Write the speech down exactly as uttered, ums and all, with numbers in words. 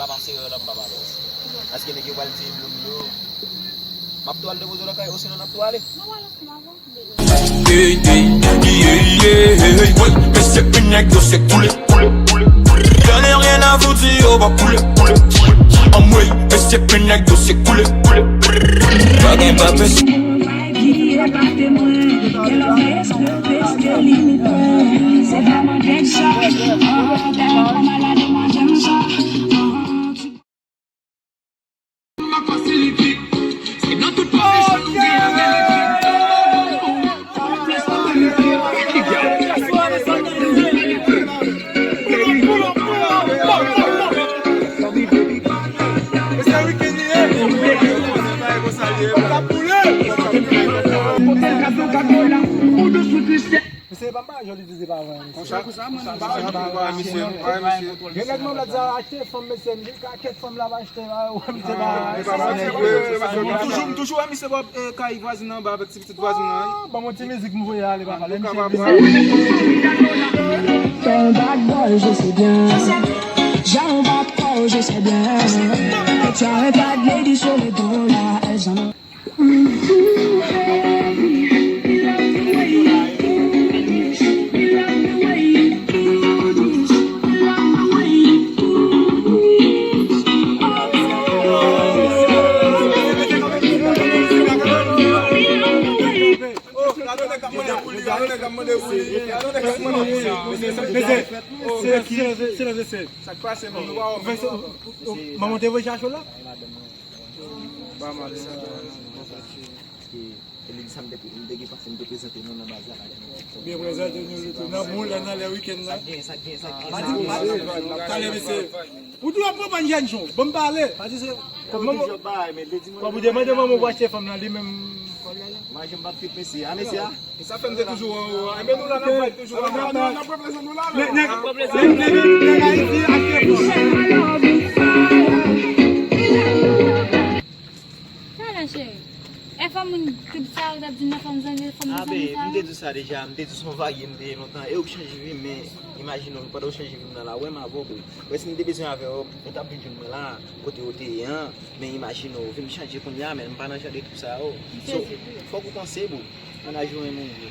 Pa pase rè la, m pa pale osi. Paske nèg yo pral di m yo. M ap tou al depoze lakay, osinon n ap tou ale. Hey, hey, yeah, yeah, hey. Wi, mesye, pin nèg yo se koule, koule, koule. Yo ni rien a fouti, yo pa koule, koule, koule. Anmwey, mesye, pin nèg yo se koule, koule, koule. Pa gen pa pès. Mesye, pa m pa jodi di se pa vre, mesye. Konsa, konsa, mwen, m pa wè misye, m pa wè misye. Gen nèg manm la di a achte fanm, mesye, m di ka kèk fanm la pa achte, pa wè misye pa. M toujou, m toujou wè misye bò, eh, kay vwazin anba avèk ti pitit vwazin nan, wi. Ah, ban m yon ti mizik m voye ale, papa. Lè misye vini. T'es un bad boy, je sais bien. J'ai un bad boy, je sais bien. Et tu as un bad lady sur le dos, là, elles en ont. Manman te voye chacho la? Ba m ale. Paske e li di sa m te, m te gen panse m te prezante nou nan baz la. Byen prezante nou tou nan moun la, nan lè wikenn la. Sa gen, sa gen, sa gen. Talè, mesye. Ou tou ap pran jèn jan. Ban m pale. Pa di se kòm ou demande manman pou achte fanm nan, li menm. Manje m p ap trip, mesye. A, mesye a. E sa fè m te toujou anwo a. Enben nou la nan vibe toujou anwo a. Nèg, nèg, nèg, nèg Ayiti achte fanm. Talè, cheri. E fanm moun trip sa, ou t ap di nan fanm zanmi, fanm zanmi sa. Ah, babe, m te di sa deja, m te di se yon varye m te ye lontan. E ou k chanje vi m, men imajine w, pandan w chanje vi m nan la, wè m avè w, babe. Wè si m te bezwen avè w, ou t ap vin jwenn mwen la, kote ou te ye an, men imajine w, vi m chanje kounye a, men m pa nan jan de trip sa yo. So, fòk ou panse, boo. Mennaj ou renmen w vre.